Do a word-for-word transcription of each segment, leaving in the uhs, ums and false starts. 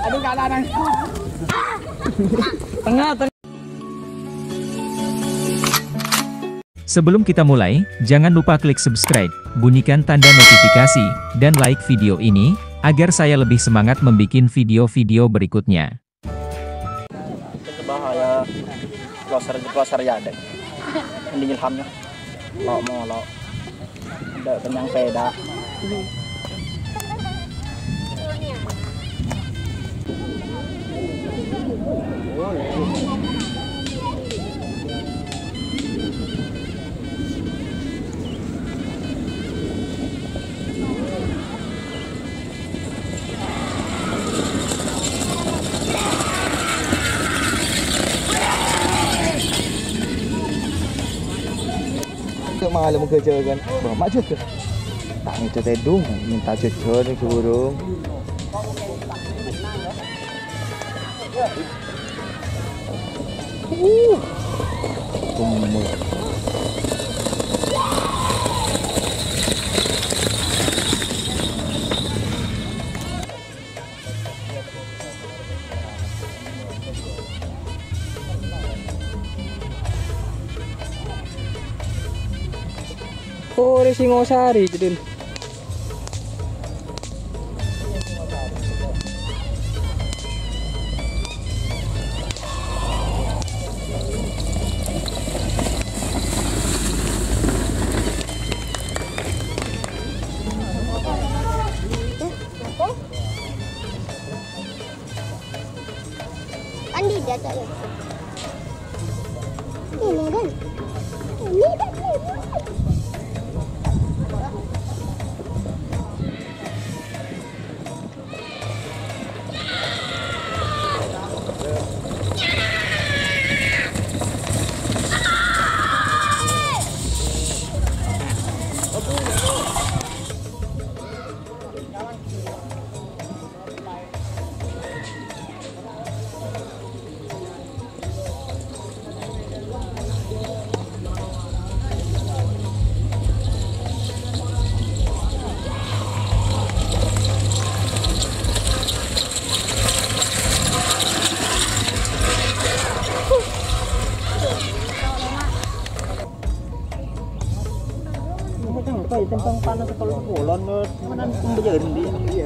Aduh, kalah nang. Tengah, tengah. Sebelum kita mulai, jangan lupa klik subscribe, bunyikan tanda notifikasi, dan like video ini, agar saya lebih semangat membuat video-video berikutnya. Bahaya, kloser, kloser ya ada. Mending ilhamnya. Lo mau lo. Ada kenyang peda. Cuk, malem ghâjâghân. Bâ, ma' jâgâ. Ta' ngèco tèdung, mènta jâjâ nèng burung. Uh. Kumet. Oh, rè Singosari, jâdin. Kan di data ya. Ini kan. Ini kan.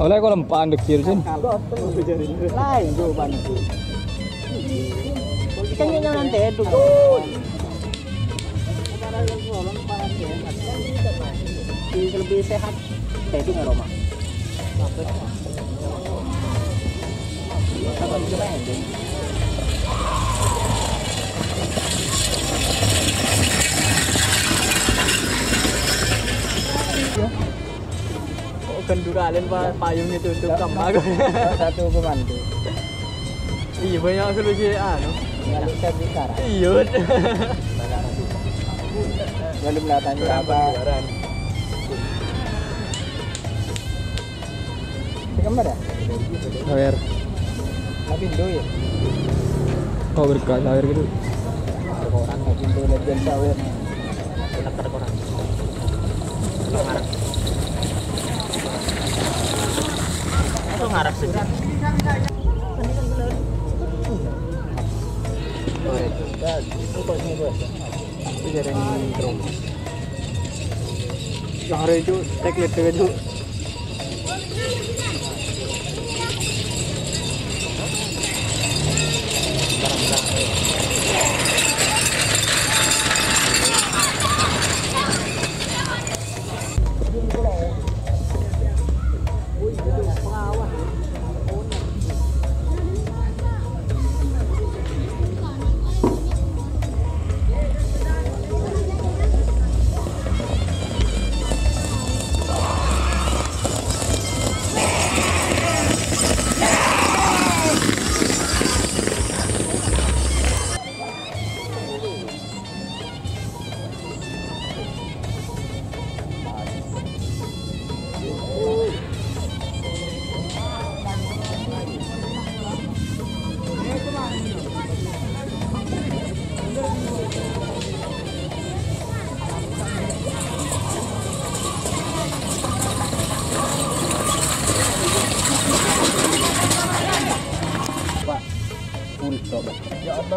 Ollè kok lempa'an dâgghi', Sin. Laèn, jâwâbhân. Kan nyaman tèdung. Lebih sehat tèdung, Roma. Oh, kan dua kali, Pak, payungnya tutup sama aku. Satu komandu. Iya, banyak solusi, anu. Nggak bisa bicara. Iya. Belum datang apa. Di kamar ya? Sawer. Tapi pintu ya? Kok berkah sawer gitu? Orang nggak pintu, lagi sawer. Enak ada orang. Lo ngarep. Lo ngarep sih. Itu jadi terus. Yang hari itu, tek lihat itu.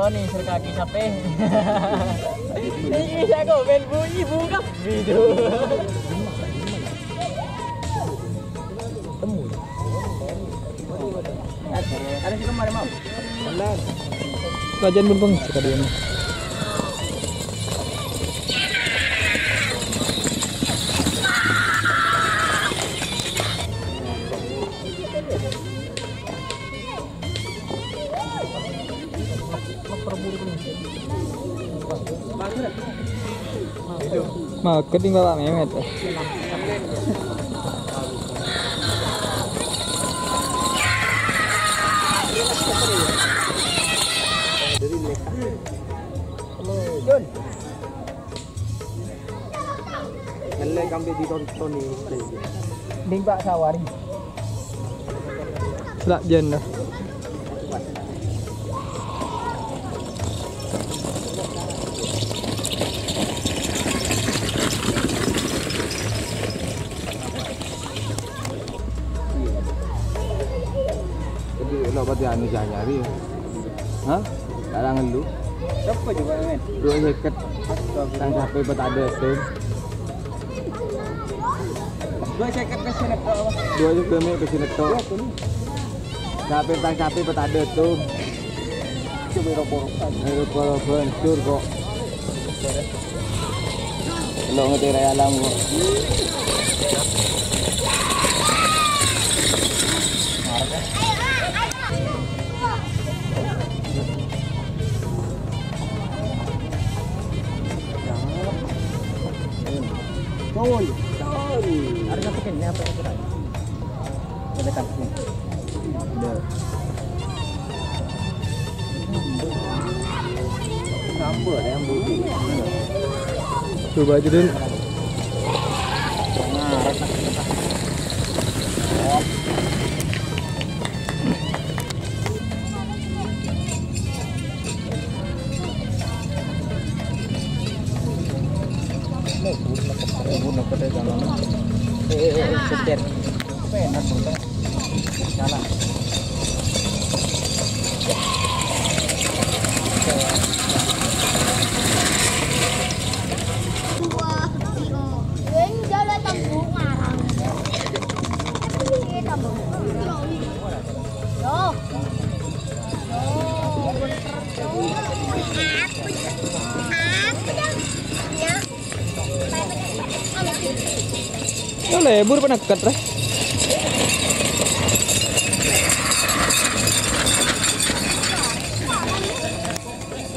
Oh, nih, sir kaki capek. Ini bisa komen, Bu, Ibu, kan? Video. Ada sih kemarin, Mam. Kajian pun, Bang, sekalian. Maket ning Bapak Memet. Jun. Ngellè kambi ditonton ni. Ding Pak Sawari. Selak jen dah. Jadi, lo pati anu nyari ya. Hah? Larang lu. Sapa coba, men? Dua seket. Tang capek peta ada tuh. Dua seket ke sini, Tok. Dua seket ke sini, Tok. Capek tang capek peta ada tuh. Coba rokok-rokok. Ayo, rokok-rokok hancur kok. Lo ngerti raya alam kok. Col. Col. Ada satu kan, ini apa yang kurang? Ada kan? Ada. Sambal yang putih. Coba aja, Din. Eh, eh, eh, eh, setir. Apa enak, Bro? Salah. Wah, jalan tembok ngarang. Iya, tembok. Loh. Lo lebur peneket, Reh.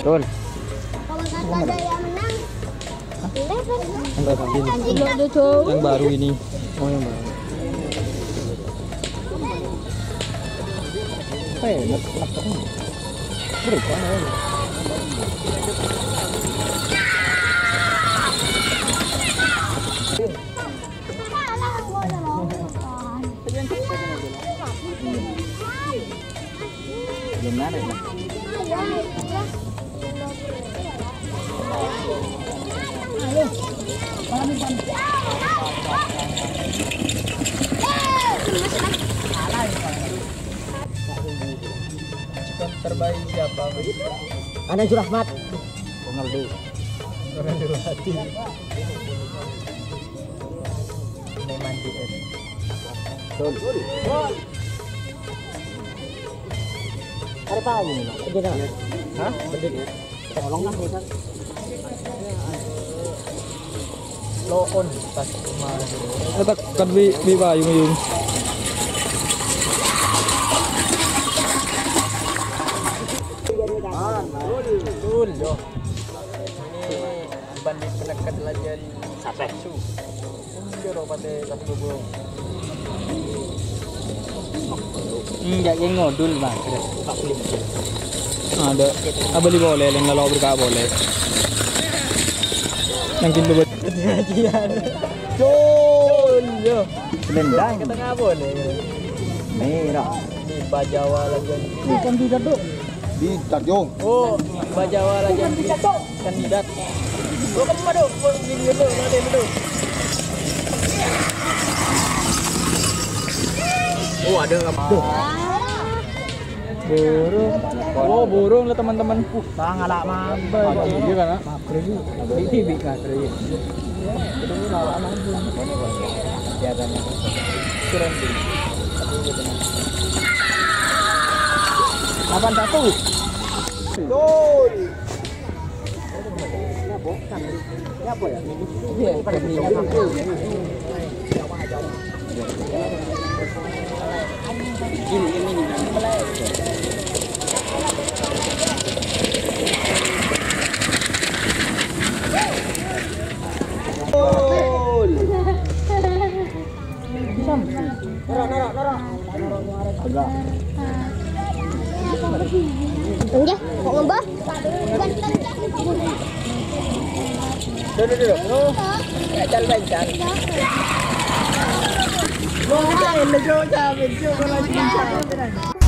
Tun. Kalau nggak ada yang menang, Yang baru ini. Oh, yang baru. Eh, net-, net-, net-, berapa ya? Belum narik, Bang. Terbaik siapa, Mas? Anang Surahmat. Ronaldo. Ronaldo Hadi. Neman D S. Gol. Gol. Ada apa ini, Bang? Bener, Bang? Hah? Bener. Tolong lah, ya, Kang. Lo on pas kemarin. Kita kan bi, bi payung-yung. Betul, yo. Ini banding peneket latihan. Siapa? Su. Enggak, yang ngodul, Bang. Ada. Abali boleh, yang lalu berkah boleh. Yang kintu bet-, pengajian. Cul, yo. Selendang. Ke tengah boleh. Merah. Di Bajawa lagi. Ini kan tidak, Dok. Di Tanjung. Oh, Bajawa lagi. Kandidat. Lo kan madu, gini gitu, nanti dulu. Oh, ada nggak? Tuh. Burung. Oh, burung lah, teman-teman. Uh, tang ala mabel. Ah, iya kan, ah? Mabel. Di, di, di, mabel. Itu ala mabel. Kelihatannya. Keren sih. Delapan satu. Gol. Enggak, kok ngembah? Dulu, dulu. Enggak, jangan main, jangan. Wah, ini, Cok, capek, Cok, kalau lagi capek.